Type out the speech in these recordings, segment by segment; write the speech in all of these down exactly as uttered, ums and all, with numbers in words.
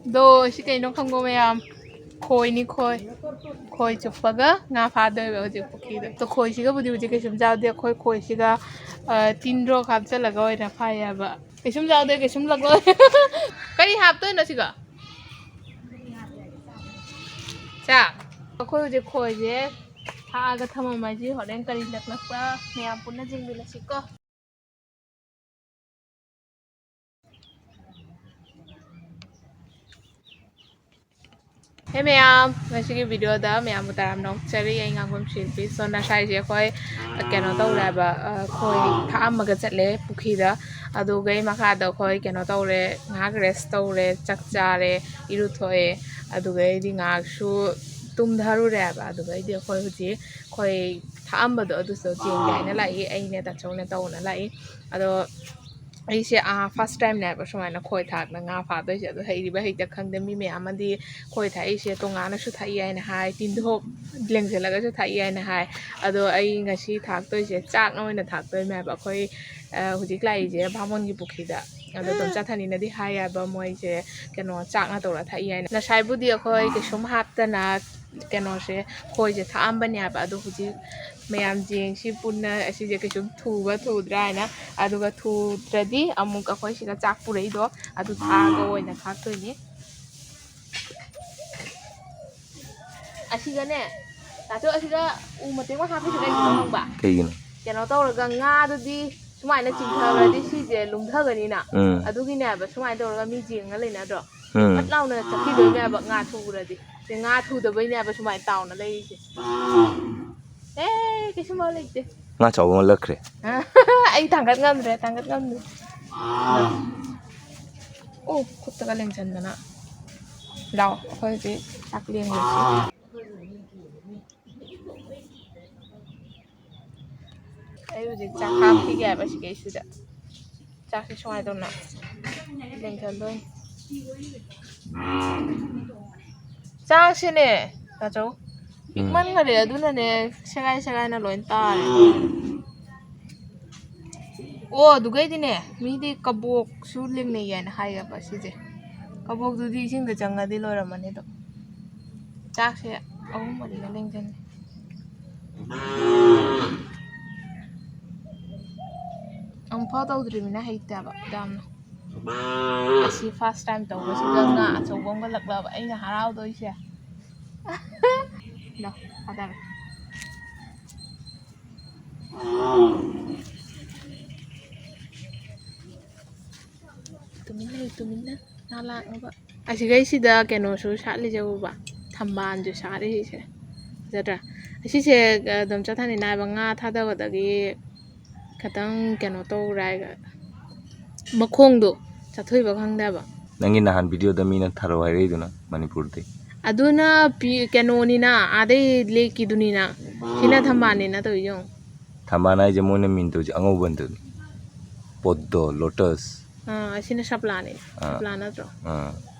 ꯑꯗꯣ ꯁꯤ ꯀꯩꯅꯣ ꯈꯪꯕꯣ ꯃꯌꯥꯝ? ꯈꯣꯏꯅꯤ, ꯈꯣꯏ꯫ ꯈꯣꯏ ꯆꯨꯞꯄꯒ ꯉꯥ ꯐꯥꯗꯣꯏꯕ ꯍꯧꯖꯤꯛ ꯄꯨꯈ꯭ꯔꯤꯗ꯫ ꯑꯗꯣ ꯈꯣꯏꯁꯤꯒꯕꯨꯗꯤ ꯍꯧꯖꯤꯛ ꯀꯩꯁꯨꯝ ꯆꯥꯎꯗꯦ꯫ ꯑꯩꯈꯣꯏ ꯈꯣꯏꯁꯤꯒ, ꯑ, ꯇꯤꯟꯗ꯭ꯔꯣꯛ ꯍꯥꯞꯆꯜꯂꯒ ꯑꯣꯏꯅ ꯐꯥꯏ ꯍꯥꯏꯕ꯫ ꯀꯩꯁꯨꯝ ꯆꯥꯎꯗꯦ, ꯀꯩꯁꯨꯝ ꯂꯛꯂꯣꯏ꯫ ꯀꯔꯤ ꯍꯥꯞꯇꯣꯏꯅꯣ ꯁꯤꯒ? ꯆꯥꯛ꯫ ꯑꯩꯈꯣꯏ ꯍꯧꯖꯤꯛ ꯈꯣꯏꯁꯦ ꯊꯥꯛꯑꯒ ꯊꯝꯃꯝꯃꯁꯤ꯫ ꯍꯣꯔꯦꯟ ꯀꯔꯤ ꯂꯛꯂꯛꯄ꯭ꯔꯥ ꯃꯌꯥꯝ ꯄꯨꯟꯅ ꯌꯦꯡꯃꯤꯟꯅꯁꯤꯀꯣ꯫ ꯍꯦ ꯃꯌꯥꯝ, ꯉꯁꯤꯒꯤ ꯚꯤꯗꯤꯑꯣꯗ ꯃꯌꯥꯝꯕꯨ ꯇꯔꯥꯝꯅ ꯑꯣꯛꯆꯔꯤ꯫ ꯑꯩ ꯉꯥꯡꯐꯝ ꯁꯤꯜꯄꯤ꯫ ꯁꯣꯝ ꯉꯁꯥꯏꯁꯦ ꯑꯩꯈꯣꯏ ꯀꯩꯅꯣ ꯇꯧꯔꯦꯕ, ꯑ, ꯈꯣꯏ ꯊꯥꯛꯑꯝꯃꯒ ꯆꯠꯂꯦ ꯄꯨꯈ꯭ꯔꯤꯗ꯫ ꯑꯗꯨꯒꯩ ꯃꯈꯥꯗ ꯑꯩꯈꯣꯏ ꯀꯩꯅꯣ ꯇꯧꯔꯦ, ꯉꯥꯏꯍꯥꯛ ꯔꯦꯁ ꯇꯧꯔꯦ, ꯆꯥꯛ ꯆꯥꯔꯦ, ꯏꯔꯨꯊꯣꯛꯑꯦ꯫ ꯑꯗꯨꯒꯩꯗꯤ ꯉꯥꯏꯍꯥꯛꯁꯨ ꯇꯨꯝꯊꯔꯨꯔꯦꯕ꯫ ꯑꯗꯨꯒꯩꯗꯤ ꯑꯩꯈꯣꯏ ꯍꯧꯖꯤꯛ ꯈꯣꯏ ꯊꯥꯛꯑꯝꯕꯗꯣ ꯑꯗꯨꯁꯨ ꯆꯦꯡꯒꯦ ꯍꯥꯏꯅ ꯂꯥꯛꯏ꯫ ꯑꯩꯅꯦ ꯇꯥꯆꯧꯅꯦ ꯇꯧꯅ ꯂꯥꯛꯏ꯫ ꯑꯗꯣ ꯑꯩꯁꯦ, ꯑꯥ, ꯐꯥꯔꯁ ꯇꯥꯏꯝꯅꯦꯕ ꯁꯨꯃꯥꯏꯅ ꯈꯣꯏ ꯊꯥꯛꯇꯅ ꯉꯥ ꯐꯥꯗꯣꯏꯁꯦ꯫ ꯑꯗꯣ ꯍꯩꯔꯤꯕ ꯍꯩꯇ ꯈꯪꯗꯦ, ꯃꯤ ꯃꯌꯥꯝ ꯑꯃꯗꯤ ꯈꯣꯏ ꯊꯥꯛꯏꯁꯦ ꯇꯣꯉꯥꯟꯅꯁꯨ ꯊꯥꯛꯏ ꯍꯥꯏꯅ ꯍꯥꯏ, ꯇꯤꯟꯊꯣꯛ ꯂꯦꯡꯁꯤꯜꯂꯒꯁꯨ ꯊꯥꯛꯏ ꯍꯥꯏꯅ ꯍꯥꯏ꯫ ꯑꯗꯣ ꯑꯩ ꯉꯁꯤ ꯊꯥꯛꯇꯣꯏꯁꯦ ꯆꯥꯛꯅ ꯑꯣꯏꯅ ꯊꯥꯛꯇꯣꯏꯅꯦꯕ꯫ ꯑꯩꯈꯣꯏ, ꯑ, ꯍꯧꯖꯤꯛ ꯂꯥꯛꯏꯁꯦ ꯚꯥꯃꯣꯟꯒꯤ ꯄꯨꯈ꯭ꯔꯤꯗ꯫ ꯑꯗꯣ ꯇꯣꯝꯆꯥ ꯊꯅꯤꯅꯗꯤ ꯍꯥꯏ ꯍꯥꯏꯕ ꯃꯣꯏꯁꯦ ꯀꯩꯅꯣ ꯆꯥꯛꯅ ꯇꯧꯔ ꯊꯥꯛꯏ ꯍꯥꯏꯅ꯫ ꯉꯁꯥꯏꯕꯨꯗꯤ ꯑꯩꯈꯣꯏ ꯀꯩꯁꯨꯝ ꯍꯥꯞꯇꯅ ꯀꯩꯅꯣꯁꯦ, ꯈꯣꯏꯁꯦ ꯊꯥꯛꯑꯝꯕꯅꯦꯕ꯫ ꯑꯗꯣ ꯍꯧꯖꯤꯛ ꯃꯌꯥꯝ ꯌꯦꯡꯁꯤ ꯄꯨꯟꯅ ꯑꯁꯤꯁꯦ ꯀꯩꯁꯨꯝ ꯊꯨꯕ ꯊꯨꯗ꯭ꯔꯥ ꯍꯥꯏꯅ꯫ ꯑꯗꯨꯒ ꯊꯨꯗ꯭ꯔꯗꯤ ꯑꯃꯨꯛ ꯑꯩꯈꯣꯏ ꯁꯤꯗ ꯆꯥꯛ ꯄꯨꯔꯛꯏꯗꯣ ꯑꯗꯨ ꯊꯥꯛꯑꯒ ꯑꯣꯏꯅ ꯊꯥꯛꯇꯣꯏꯅꯤ꯫ ꯑꯁꯤꯒꯅꯦ, ꯇꯥꯆꯧ, ꯑꯁꯤꯒ ꯎ ꯃꯇꯦꯛ ꯑꯃ ꯍꯥꯞꯄꯤꯁꯦ ꯀꯩꯒꯤꯅꯣ ꯈꯪꯕ? ꯀꯩꯒꯤꯅꯣ? ꯀꯩꯅꯣ ꯇꯧꯔꯒ ꯉꯥꯗꯨꯗꯤ ꯁꯨꯃꯥꯏꯅ ꯆꯤꯡꯊꯈ꯭ꯔꯗꯤ ꯁꯤꯁꯦ ꯂꯨꯝꯊꯒꯅꯤꯅ꯫ ꯎꯝ꯫ ꯑꯗꯨꯒꯤꯅꯦꯕ ꯁꯨꯃꯥꯏꯅ ꯇꯧꯔꯒ ꯃꯤ ꯌꯦꯡꯉ ꯂꯩꯅꯗ꯭ꯔꯣ? ꯎꯝ꯫ ꯐꯠ ꯂꯥꯎꯅ ꯆꯠꯈꯤꯗꯣꯏꯅꯦꯕ ꯉꯥ ꯊꯨꯈ꯭ꯔꯗꯤ꯫ ꯁꯤ ꯉꯥ ꯊꯨꯗꯕꯩꯅꯦꯕ ꯁꯨꯃꯥꯏꯅ ꯇꯥꯎꯅ ꯂꯩꯔꯤꯁꯦ꯫ ꯑꯦ, ꯀꯩꯁꯨꯝ ꯂꯩꯇꯦ꯫ ꯉꯥ ꯆꯥꯎꯕ ꯑꯃ ꯂꯛꯈ꯭ꯔꯦ꯫ ꯑꯩ ꯊꯥꯡꯒꯠ ꯉꯝꯗ꯭ꯔꯦ, ꯊꯥꯡꯒꯠ ꯉꯝꯗ꯭ꯔꯦ꯫ ꯑꯣ, ꯈꯨꯠꯇꯒ ꯂꯦꯡꯁꯟꯗꯅ꯫ ꯂꯥꯎ, ꯑꯩꯈꯣꯏ ꯍꯧꯖꯤꯛ ꯆꯥꯛ ꯂꯦꯡꯉꯨꯔꯁꯤ꯫ ꯑꯩ ꯍꯧꯖꯤꯛ ꯆꯥꯛ ꯍꯥꯞꯈꯤꯒꯦ ꯍꯥꯏꯕ ꯁꯤꯈꯩꯁꯤꯗ꯫ ꯆꯥꯛꯁꯤ ꯁꯨꯃꯥꯏꯅ ꯇꯧꯅ ꯂꯦꯡꯁꯟꯗꯣꯏꯅꯤ꯫ ꯆꯥꯛꯁꯤꯅꯦ, ꯇꯥꯆꯧ, ꯎꯝ꯫ ꯄꯤꯛꯃꯟꯈꯔꯦ, ꯑꯗꯨꯅꯅꯦ ꯁꯦꯒꯥꯏ ꯁꯦꯒꯥꯏꯅ ꯂꯣꯏ ꯇꯥꯔꯦ꯫ ꯑꯣ, ꯑꯗꯨꯒꯩꯗꯤꯅꯦ, ꯃꯤꯗꯤ ꯀꯕꯣꯛꯁꯨ ꯂꯦꯡꯅꯩ ꯍꯥꯏꯅ ꯍꯥꯏꯌꯦꯕ ꯁꯤꯁꯦ꯫ ꯀꯕꯣꯛꯇꯨꯗꯤ ꯏꯁꯤꯡꯗ ꯆꯪꯉꯗꯤ ꯂꯣꯏꯔꯝꯃꯅꯤ ꯑꯗꯨꯝ꯫ ꯆꯥꯛꯁꯦ ꯑꯍꯨꯝ ꯃꯔꯤꯒ ꯂꯦꯡꯁꯤꯟꯒꯦ꯫ ꯑꯃꯨꯛꯐꯥꯎ ꯇꯧꯗ꯭ꯔꯤꯕꯅꯤꯅ ꯍꯩꯇꯦꯕ ꯌꯥꯝꯅ꯫ ꯑꯁꯤ first time ꯇꯧꯕꯁꯤꯗ ꯉꯥ ꯑꯆꯧꯕ ꯑꯃꯒ ꯂꯛꯂꯛꯑꯕ ꯑꯩꯅ ꯍꯔꯥꯎꯗꯣꯏꯁꯦ꯫ ꯂꯥꯎ, ꯐꯥꯗꯔꯣ꯫ ꯇꯨꯃꯤꯟ ꯂꯩꯌꯨ, ꯇꯨꯃꯤꯟꯅ꯫ ꯉꯥ ꯂꯥꯛꯅꯕ꯫ ꯑꯁꯤꯈꯩꯁꯤꯗ ꯀꯩꯅꯣꯁꯨ ꯁꯥꯠꯂꯤꯁꯦ ꯎꯕ? ꯊꯝꯕꯥꯜꯁꯨ ꯁꯥꯠꯂꯤꯁꯦ꯫ ꯐꯖꯗ꯭ꯔꯥ? ꯑꯁꯤꯁꯦ, ꯑ, ꯑꯗꯨꯝ ꯆꯠꯊꯅꯤ ꯅꯥꯏꯕ ꯉꯥ ꯊꯥꯗꯕꯗꯒꯤ ꯈꯤꯇꯪ ꯀꯩꯅꯣ ꯇꯧꯔꯦ ꯍꯥꯏꯒ ꯃꯈꯣꯡꯗꯣ ꯆꯠꯊꯣꯛꯏꯕ ꯈꯪꯗꯦꯕ꯫ ꯅꯪꯒꯤ ꯅꯍꯥꯟ videoꯗ ꯃꯤꯅ ꯊꯔꯣ ꯍꯥꯏꯔꯛꯏꯗꯨꯅ ꯃꯅꯤꯄꯨꯔꯗꯤ? ꯑꯗꯨꯅ ꯄꯤ-, ꯀꯩꯅꯣꯅꯤꯅ, ꯑꯥꯗꯩ ꯂꯦꯛꯀꯤꯗꯨꯅꯤꯅ꯫ ꯁꯤꯅ ꯊꯝꯕꯥꯜꯅꯤꯅ ꯇꯧꯔꯤ ꯌꯦꯡꯉꯨ꯫ ꯊꯝꯕꯥꯜ ꯍꯥꯏꯁꯦ ꯃꯣꯏꯅ ꯃꯤꯡ ꯇꯧꯔꯤꯁꯦ ꯑꯉꯧꯕꯗꯨꯅꯤ꯫ ꯄꯣꯠꯇꯣ, lotus꯫ ꯑꯥ, ꯑꯁꯤꯅ ꯁꯞꯂꯥꯅꯤ꯫ ꯑꯥ꯫ ꯁꯞꯂꯥ ꯅꯠꯇ꯭ꯔꯣ? ꯑꯥ꯫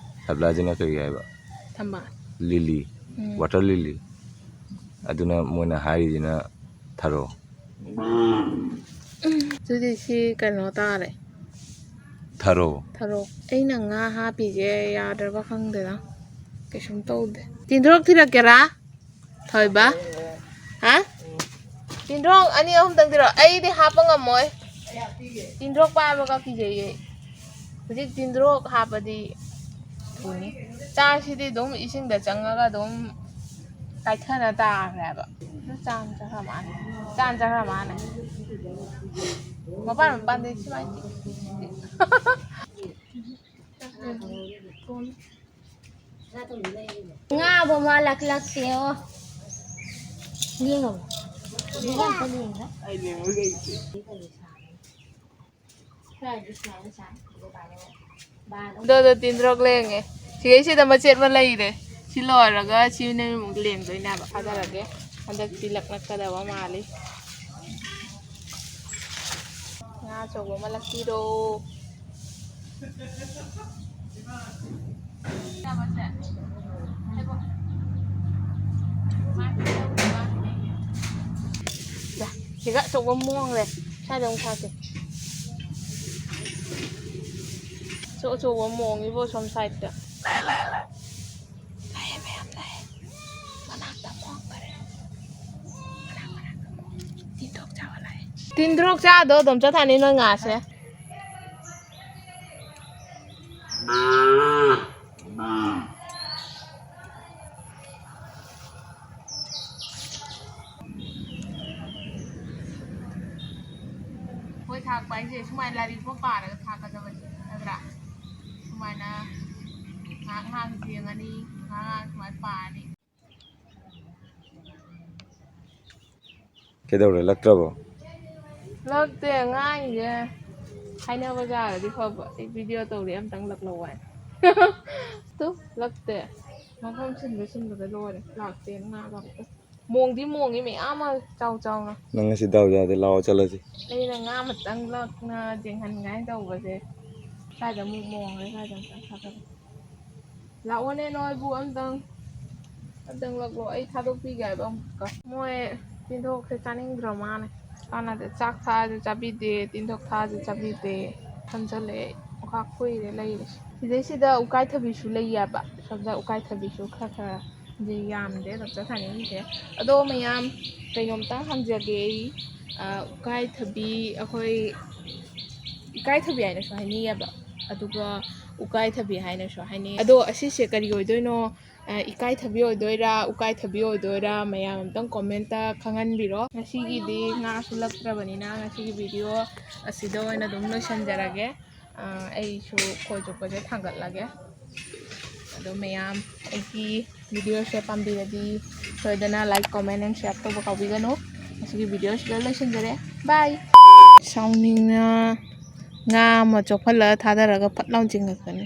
ꯁꯞꯂꯥꯁꯤꯅ ꯀꯔꯤ ꯍꯥꯏꯕ? ꯊꯝꯕꯥꯜ꯫ Lily꯫ ꯎꯝ꯫ Water lily꯫ ꯑꯗꯨꯅ ꯃꯣꯏꯅ ꯍꯥꯏꯔꯤꯁꯤꯅ ꯊꯔꯣ꯫ ꯑꯗꯨꯗꯤ ꯁꯤ ꯀꯩꯅꯣ ꯇꯥꯔꯦ꯫ ꯊꯔꯣ꯫ ꯊꯔꯣ꯫ ꯑꯩꯅ ꯉꯥ ꯍꯥꯞꯄꯤꯁꯦ ꯌꯥꯗ꯭ꯔꯕ ꯈꯪꯗꯦꯗ꯫ ꯀꯩꯁꯨꯝ ꯇꯧꯗꯦ꯫ ꯇꯤꯟꯊꯣꯔꯛ ꯊꯤꯜꯂꯛꯀꯦꯔꯥ? ꯊꯣꯏꯕ? ꯍꯥ? ꯇꯤꯟꯊꯣꯔꯛ ꯑꯅꯤ ꯑꯍꯨꯝꯗꯪ ꯊꯤꯜꯂꯛꯑꯣ꯫ ꯑꯩꯗꯤ ꯍꯥꯞꯄ ꯉꯝꯃꯣꯏ꯫ ꯇꯤꯟꯊꯣꯔꯛ ꯄꯥꯏꯕꯒ ꯀꯤꯖꯩꯌꯦ꯫ ꯍꯧꯖꯤꯛ ꯇꯤꯟꯊꯣꯔꯛ ꯍꯥꯞꯄꯗꯤ ꯊꯨꯅꯤ꯫ ꯆꯥꯛꯁꯤꯗꯤ ꯑꯗꯨꯝ ꯏꯁꯤꯡꯗ ꯆꯪꯉꯒ ꯑꯗꯨꯝ ꯀꯥꯏꯊꯅ ꯇꯥꯈ꯭ꯔꯦꯕ꯫ ꯑꯗꯨ ꯆꯥꯝ ꯆꯠꯈ꯭ꯔ ꯃꯥꯜꯂꯦ꯫ ꯆꯥꯝ ꯆꯠꯈ꯭ꯔ ꯃꯥꯜꯂꯦ꯫ ꯃꯄꯥꯟ ꯃꯄꯥꯟꯗꯩ ꯁꯨꯃꯥꯏꯅ ꯇꯤꯛ ꯇꯤꯛ ꯇꯤꯛ꯫ ꯉꯥꯕꯨ ꯃꯥ ꯂꯛꯂꯛꯇꯦ ꯑꯣ꯫ ꯂꯦꯡꯉꯕꯣ? ꯂꯦꯡꯉꯝꯇ ꯂꯦꯡꯉꯦ꯫ ꯑꯗꯣ, ꯑꯗꯣ, ꯇꯤꯟꯗ꯭ꯔꯣꯛ ꯂꯦꯡꯉꯦ꯫ ꯁꯤꯒꯩꯁꯤꯗ ꯃꯆꯦꯠ ꯑꯃ ꯂꯩꯔꯦ꯫ ꯁꯤ ꯂꯣꯏꯔꯒ ꯁꯤ ꯅꯨꯃꯤꯠ ꯂꯦꯡꯗꯣꯏꯅꯦꯕ꯫ ꯊꯥꯗꯔꯒꯦ꯫ ꯍꯟꯗꯛꯇꯤ ꯂꯛꯂꯛꯀꯗꯕ ꯃꯥꯜꯂꯤ꯫ ꯉꯥ ꯑꯆꯧꯕ ꯑꯃ ꯂꯛꯄꯤꯔꯣ꯫ ꯁꯤꯒ ꯑꯆꯧꯕ ꯑꯃ ꯃꯣꯡꯈ꯭ꯔꯦ꯫ ꯁ꯭ꯋꯥꯏꯗ ꯑꯃꯨꯛ ꯊꯥꯛꯀꯦ꯫ ꯑꯆꯧꯕ ꯃꯣꯡꯉꯤꯕꯣ ꯁꯣꯝ ꯁꯥꯏꯗꯠꯇ꯫ ꯂꯩ, ꯂꯩ, ꯂꯩ꯫ ꯂꯩꯌꯦ, ꯃꯌꯥꯝ ꯂꯩ꯫ ꯃꯅꯥꯛꯇ ꯃꯣꯡ ꯈꯔ꯫ ꯃꯅꯥꯛ, ꯃꯅꯥꯛꯇ ꯃꯣꯡ꯫ ꯇꯤꯟꯊꯣꯛ ꯆꯥꯕ ꯂꯥꯛꯑꯦ꯫ ꯇꯤꯟꯊꯣꯛ ꯆꯥꯗꯣ ꯑꯗꯨꯝ ꯆꯠꯊꯅꯤ ꯅꯣꯏ ꯉꯥꯁꯦ꯫ ꯃꯣꯏ ꯊꯥꯛꯄ ꯍꯥꯏꯁꯦ ꯁꯨꯃꯥꯏꯅ ꯂꯥꯏꯔꯤꯛ ꯑꯃ ꯄꯥꯔꯒ ꯊꯥꯛꯀꯗꯕꯅꯤ, ꯅꯠꯇ꯭ꯔꯥ? ꯁꯨꯃꯥꯏꯅ ꯉꯥꯏꯍꯥꯛ ꯉꯥꯏꯍꯥꯛ ꯌꯦꯡꯉꯅꯤ, ꯉꯥꯏꯍꯥꯛ ꯉꯥꯏꯍꯥꯛ ꯁꯨꯃꯥꯏꯅ ꯄꯥꯔꯅꯤ꯫ ꯀꯩꯗꯧꯔꯦ, ꯂꯛꯇ꯭ꯔꯕꯣ? ꯂꯛꯇꯦ, ꯉꯥꯡꯉꯤꯁꯦ ꯍꯥꯏꯅꯕ ꯌꯥꯔꯗꯤ ꯐꯕ꯫ ꯑꯩ ꯚꯤꯗꯤꯑꯣ ꯇꯧꯔꯤ, ꯑꯝꯇꯪ ꯂꯛꯂꯧ ꯍꯥꯏ꯫ ꯇꯨ, ꯂꯛꯇꯦ꯫ ꯃꯐꯝ ꯁꯤꯟꯕ ꯁꯤꯟꯕꯗ ꯂꯣꯏꯔꯦ꯫ ꯂꯥꯛꯇꯦ, ꯉꯥ ꯂꯥꯛꯇꯦ꯫ ꯃꯣꯡꯗꯤ ꯃꯣꯡꯉꯤ ꯃꯌꯥꯝ ꯑꯃ ꯆꯥꯎ ꯆꯥꯎꯅ꯫ ꯅꯪ ꯉꯁꯤ ꯗꯥꯎ ꯌꯥꯗꯦ, ꯂꯥꯛꯑꯣ ꯆꯠꯂꯁꯤ꯫ ꯑꯩꯅ ꯉꯥ ꯑꯃꯇꯪ ꯂꯛꯅ ꯌꯦꯡꯍꯟꯒꯥꯏꯅ ꯇꯧꯕꯁꯦ ꯁ꯭ꯋꯥꯏꯗ ꯑꯃꯨꯛ ꯃꯣꯡꯉꯦ, ꯁ꯭ꯋꯥꯏꯗ ꯑꯃꯨꯛꯇꯪ ꯊꯥꯗꯣꯛꯑꯦ꯫ ꯂꯥꯛꯑꯣꯅꯦ ꯅꯣꯏꯕꯨ ꯑꯝꯇꯪ, ꯑꯝꯇꯪ ꯂꯛꯂꯣ, ꯑꯩ ꯊꯥꯗꯣꯛꯄꯤꯒꯦ ꯍꯥꯏꯕ ꯑꯃꯨꯛꯀ꯫ ꯃꯣꯏ ꯇꯤꯟꯊꯣꯛꯁꯦ ꯆꯥꯅꯤꯡꯗ꯭ꯔ ꯃꯥꯅꯦ꯫ ꯀꯥꯟꯅꯗꯦ, ꯆꯥꯛ ꯊꯥꯛꯑꯁꯨ ꯆꯥꯕꯤꯗꯦ, ꯇꯤꯟꯊꯣꯛ ꯊꯥꯛꯑꯁꯨ ꯆꯥꯕꯤꯗꯦ꯫ ꯊꯝꯖꯜꯂꯛꯑꯦ, ꯑꯣꯈꯥꯛ ꯀꯨꯏꯔꯦ ꯂꯩꯔꯤꯁꯦ꯫ ꯁꯤꯗꯩꯁꯤꯗ ꯎꯀꯥꯏꯊꯕꯤꯁꯨ ꯂꯩꯌꯦꯕ꯫ ꯁꯣꯝꯗ ꯎꯀꯥꯏꯊꯕꯤꯁꯨ ꯈꯔ ꯈꯔ ꯗꯤ ꯌꯥꯝꯗꯦ, ꯑꯗꯨꯝ ꯆꯠꯊꯅꯤꯡꯗꯦ꯫ ꯑꯗꯣ ꯃꯌꯥꯝ, ꯀꯩꯅꯣꯝꯇꯪ ꯍꯪꯖꯒꯦ ꯑꯩ꯫ ꯑ, ꯎꯀꯥꯏꯊꯕꯤ, ꯑꯩꯈꯣꯏ ꯏꯀꯥꯏꯊꯕꯤ ꯍꯥꯏꯅꯁꯨ ꯍꯥꯏꯅꯩꯌꯦꯕ, ꯑꯗꯨꯒ ꯎꯀꯥꯏꯊꯕꯤ ꯍꯥꯏꯅꯁꯨ ꯍꯥꯏꯅꯩ꯫ ꯑꯗꯣ ꯑꯁꯤꯁꯦ ꯀꯔꯤ ꯑꯣꯏꯗꯣꯏꯅꯣ? ꯑ, ꯏꯀꯥꯏꯊꯕꯤ ꯑꯣꯏꯗꯣꯏꯔꯥ, ꯎꯀꯥꯏꯊꯕꯤ ꯑꯣꯏꯗꯣꯏꯔꯥ? ꯃꯌꯥꯝ ꯑꯝꯇꯪ ꯀꯣꯃꯦꯟꯇ ꯈꯪꯍꯟꯕꯤꯔꯣ꯫ ꯉꯁꯤꯒꯤꯗꯤ ꯉꯥꯁꯨ ꯂꯛꯇ꯭ꯔꯕꯅꯤꯅ ꯉꯁꯤꯒꯤ ꯚꯤꯗꯤꯑꯣ ꯑꯁꯤꯗ ꯑꯣꯏꯅ ꯑꯗꯨꯝ ꯂꯣꯏꯁꯤꯟꯖꯔꯒꯦ꯫ ꯑ, ꯑꯩꯁꯨ ꯈꯣꯏ ꯆꯣꯞꯄꯁꯦ ꯊꯥꯡꯒꯠꯂꯒꯦ꯫ ꯑꯗꯣ ꯃꯌꯥꯝ ꯑꯩꯒꯤ ꯚꯤꯗꯤꯑꯣꯁꯦ ꯄꯥꯝꯕꯤꯔꯗꯤ ꯁꯣꯏꯗꯅ like, comment and share ꯇꯧꯕ ꯀꯥꯎꯕꯤꯒꯅꯨ꯫ ꯉꯁꯤꯒꯤ ꯚꯤꯗꯤꯑꯣꯁꯤꯗ ꯂꯣꯏꯁꯤꯟꯖꯔꯦ꯫ Bye! ꯁꯥꯎꯅꯤꯡꯅ ꯉꯥ ꯑꯃ ꯆꯣꯞꯍꯜꯂꯒ ꯊꯥꯗꯔꯒ ꯐꯠ ꯂꯥꯎ ꯆꯤꯡꯉꯛꯄꯅꯤ꯫